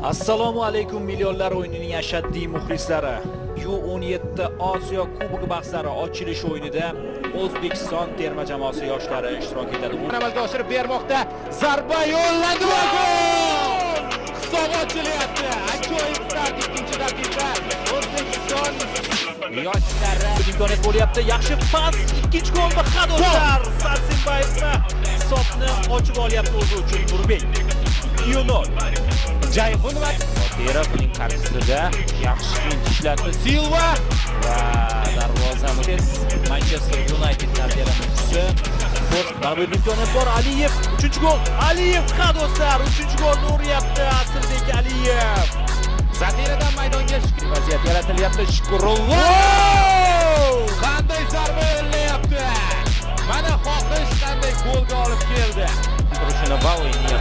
Assalomu alaykum, millionlar o'yinining ashaddiy muxlislari. U17 Osiyo Kubogi bahslari ochilish o'yinida O'zbekiston terma jamoasi yoshlari ishtirok etadi. Amalga oshirib bermoqda. Zarba yo'llandi va gol! Hisob ochilyapti. Ajoyib start, ikkinchi daqiqa. O'zbekiston yoshlari. Imkoniyat bo'lyapti. Yaxshi pas, ikkinchi gol va, ha, do'stlar, Sarsenbayevni hisobni ochib olyapti o'zi uchun Nurbek. 2-0. Jayhun va Qodirov uning qarshisida yaxshi fint ishlatdi Silva. Va darvozani Manchester United tarbiyalanuvchisi. Mana bu yerda imkoniyat bor. Aliyev, uchinchi gol. Aliyev, ha, do'stlar, uchinchi golni uryapti Asilbek Aliyev. Zafiradan maydonga Vaziyat yaratilyapti. Shukurullo! Qanday zarba yo'llayapti! Mana xohish qanday golga olib keldi. Turishini va o'yinni